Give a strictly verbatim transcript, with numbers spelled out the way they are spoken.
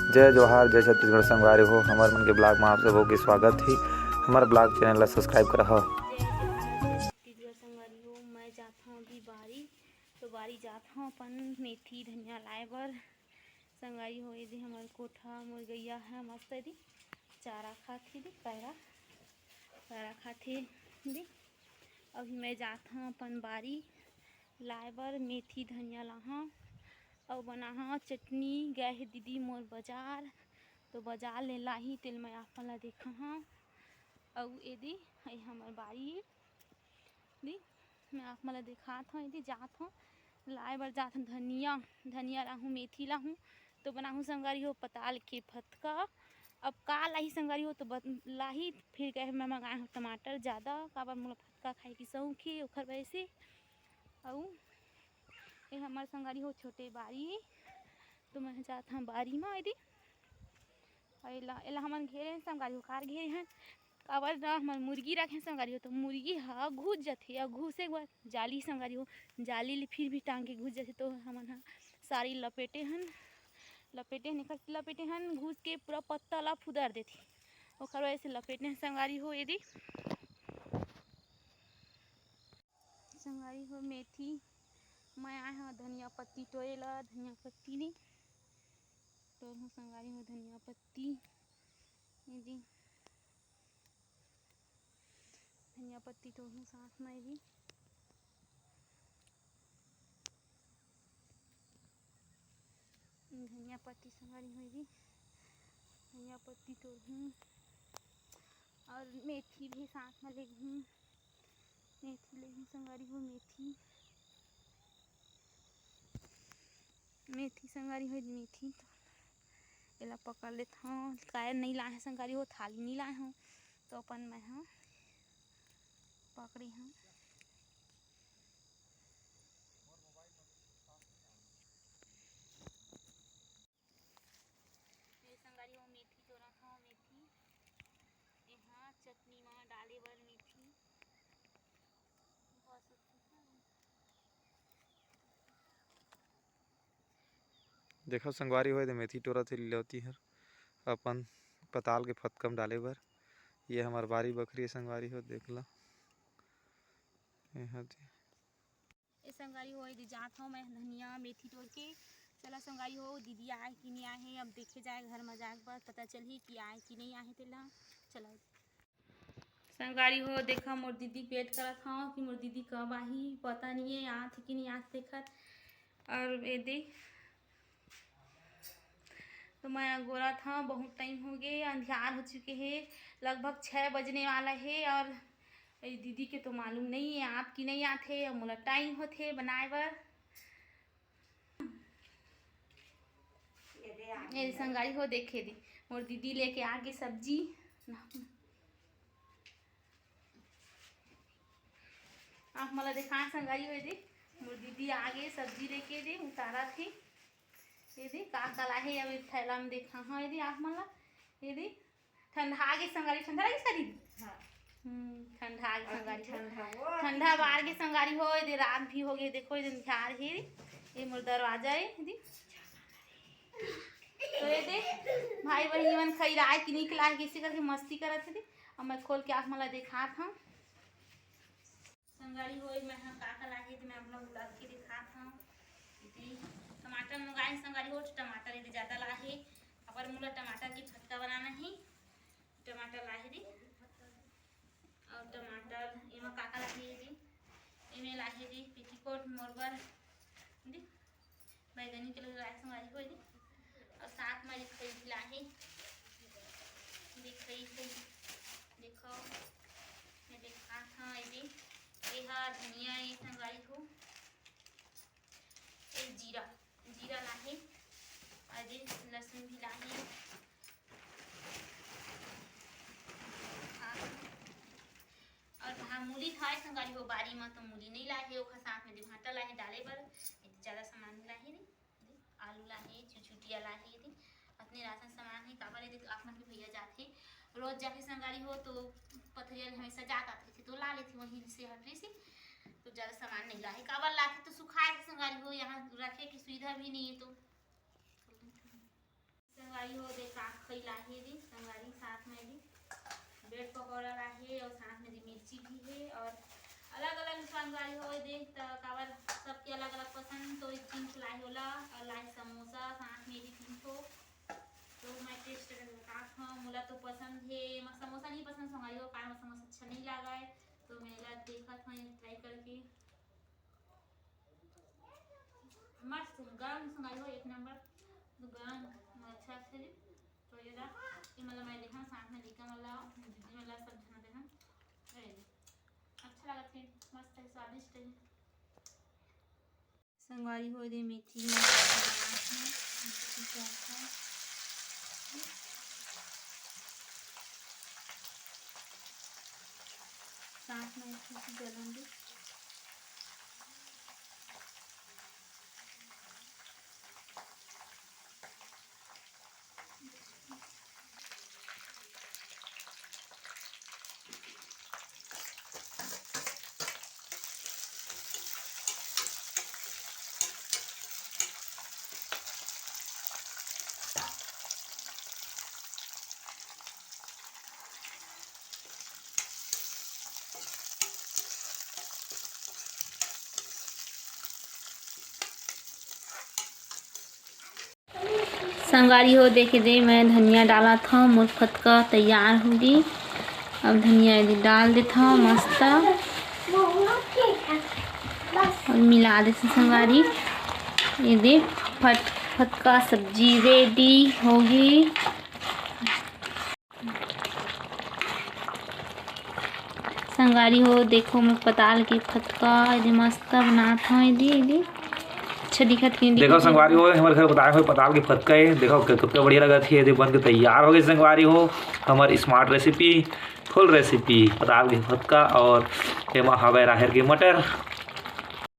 जय जोहार, जय छत्तीसगढ़ संगवारी हो, हमर मन के blog में आप सबो के स्वागत हे। हमर blog channel ला subscribe करहा। जय छत्तीसगढ़ संगवारी हो, मैं जात हूँ अभी बारी, तो बारी जात हूँ अपन मेथी धनिया लाए बर। संगवारी हो, ये दे हमर कोठा, मोर गैया है मस्त, ये दे चारा खात हे, ये दे पैरा, पैरा खात हे, ये दे। अभी मैं जात हूँ अपन बारी लाए बर मेथी धनिया लाहूँ। अउ बनाहा चटनी। गए हे दीदी मोर बजार, तो बजार ले लाही, तेल मैं आप मन ला देखाहा। अउ एदे, ए हमर बारी ए। दी, मैं आप मन ला देखात हूँ, एदे जात हूँ, लाए बर जात हूँ धनिया, धनिया लाहूँ, मेथी लाहूँ, तो बनाहूँ संगवारी हो पताल के फतका। अब का लाही संगवारी हो, तो बत-, लाही, फिर गए मैं मंगाए हूँ टमाटर ज़्यादा, काबर मोला फतका खाए के शौक हे, ओखर वजह से। अउ ए हमर संगवारी हो छोटे बारी, तो मैं जात हूँ बारी मा एदे। अउ एला, एला हमन घेरे हन संगवारी हो, कार घेरे हन, काबर ना हमन मुर्गी रखे हन संगवारी हो, तो मुर्गी ह घुस जथे, अउ घुसे के बाद जाली संगवारी हो, जाली ले फिर भी टांग के घुस जथे, तो हमन ह सारी लपेटे हन, लपेटे हन, एकर लपेटे हन, घुस के पूरा पत्ता ला फुदर देथे, ओकर वजह से लपेटे हन संगवारी हो एदे। संगवारी हो मेथी, मैं आए हव धनिया पत्ती टोरे ला, धनिया पत्ती नी टोरहूँ संगवारी हो, धनिया पत्ती, ये दे धनिया पत्ती टोरहूँ साथ में भी। धनिया पत्ती संगवारी हो भी, धनिया पत्ती टोरहूँ अउ मेथी भी साथ में लेहूँ। मेथी लेहूँ संगवारी हो, मेथी, मेथी संगवारी हो, मेथी। तो एला पकड़ लेत हव, काबर नइ लाए हव संगवारी हो, थाली नइ लाए हव, तो अपन मैं ह पकड़े हव। ए संगवारी हो, मेथी टोरत हव, मेथी। एहा चटनी मा डाले बर मेथी। देखो संगवारी हो, एदे मेथी टोरत हे लीलावती हर अपन पताल के फतका म डाले बर। ये हमर बारी बखरी हे संगवारी हो, देख ला। एहा दे। ए संगवारी हो, एदे जात हव मैं धनिया मेथी टोर के। चला संगवारी हो, दीदी आए कि नइ आए हे, अब देखे जाए घर म जाए के बाद पता चलही कि आए कि नइ आए हे तेला। चला संगवारी हो, देखा मोर दीदी के wait करत हव कि मोर दीदी कब आही, पता नइ हे आत हे कि नइ आत देखत। अउ एदे तो मैं अगोरत हव, बहुत time हो गे, अंधियार हो चुके हे, लगभग छः बजने वाला हे। अउ ए दीदी के तो मालूम नइ हे आत कि नइ आत हे, अउ मोला time होथे बनाए बर। ये संगवारी हो देखे दे, मोर दीदी लेके आ गे सब्जी। आप मोला देखा संगवारी हो दे, मोर दीदी आ गे सब्जी लेके दे, उतारत हे। ये दे का का लाहे, अब एक थैला में देखा। हाँ, ये दे आप मन ला, ये दे ठंडा गे संगवारी, ठंडा लगे सरी? हाँ। हम्म, ठंडा गे अभी संगवारी हो। ठंडा वो ठंडा बार गे संगवारी हो, ये दे रात भी हो गे, देखो ये दे अंधियार हे, ये मोर दरवाजा हे, ये दे। तो ये दे भाई बहिनी मन खैराए कि निकला है, किसी करके मस्ती करत हे दे। अब मैं खोल के आप मन ला देखात हव। संगवारी हो, मैं ह का का लाहे ते मैं आप लोग ला के दिखात हव। इति टमाटर मंगाए संगवारी हो, टमाटर इति ज्यादा लाहे, काबर मोला टमाटर की फटका बनाना हे। टमाटर लाहे दे, अउ टमाटर एमा का का लाहे दे, एमे लाहे दे पेटीकोट मोर बर दे। बैगनी कलर के लाए संगवारी हो एदे। अउ साथ म रिखई भी लाहे। रिखई को देखो, मैं दिखात हव एदे। एहा धनिया ए संगवारी हो। ए जीरा, जीरा लाहे। अउ एदे लहसुन भी लाहे। अउ हाँ, मूली खाए संगवारी हो, बारी म तो मूली नइ लाहे, ओखर साथ में दे भांटा लाहे डाले बर, ज्यादा सामान नइ लाहे रे। आलू लाहे, चुचुटिया लाहे रे, अतने राशन सामान हे। काबर हे, देख, आप मन के भैया जाथे, रोज जाथे संगवारी हो, तो पथरिया ले हमेशा जात आत रहिथे, तो ला लेथे वहीं से हटरी से, तो ज्यादा सामान नइ लाहे। काबर लाथे तो सुखाए के संगवारी हो, यहाँ रखे के सुविधा भी नइ हे, तो संगवारी हो, कई लाहे दी संगवारी, साथ में दी ब्रेड पकौड़ा लाहे और साथ में दी मिर्ची भी है। और अलग-अलग संगवारी हो दे, त काबर सबके अलग-अलग पसंद, तो एक दिन लाहे ओला और लाहे समोसा, साथ में दी तीन ठो। तो मैं टेस्ट करके बतात हूँ, मोला तो पसंद है, मैं समोसा नहीं पसंद संगवारी हो, कारण मोला समोसा अच्छा नहीं लगा है। तो मैं ला देखत हूँ ट्राई करके। मस्त गरम संगवारी हो, एक नंबर गरम, अच्छा, अच्छा जी। तो ये ला, ये मतलब मैं देखा साथ में दिखा वाला, दीदी वाला सब जना देखा। अच्छा लगा थे, मस्त है, स्वादिष्ट है। संगवारी हो दे मेथी, मेथी के साथ। साथ में एक ठो जलन दे। संगवारी हो, देखे दे, मैं धनिया डालत हव, मोर फतका तैयार होगे। अब धनिया एदे डाल देत हव मस्त, और मिला देत हव संगवारी। एदे फट-, फतका सब्जी रेडी होगे। संगवारी हो, देखो, मैं पताल के फतका एदे मस्त बनात हव। एदे, एदे अच्छा दिखत हे, देखो संगवारी हो, हमर घर बताए हुए पताल के फतका हे। देखो, क-, कतका बढ़िया लगत हे, एदे बन के तैयार होगे संगवारी हो। हमर smart recipe, full recipe पताल के फतका, और एमा हवय राहेर के मटर,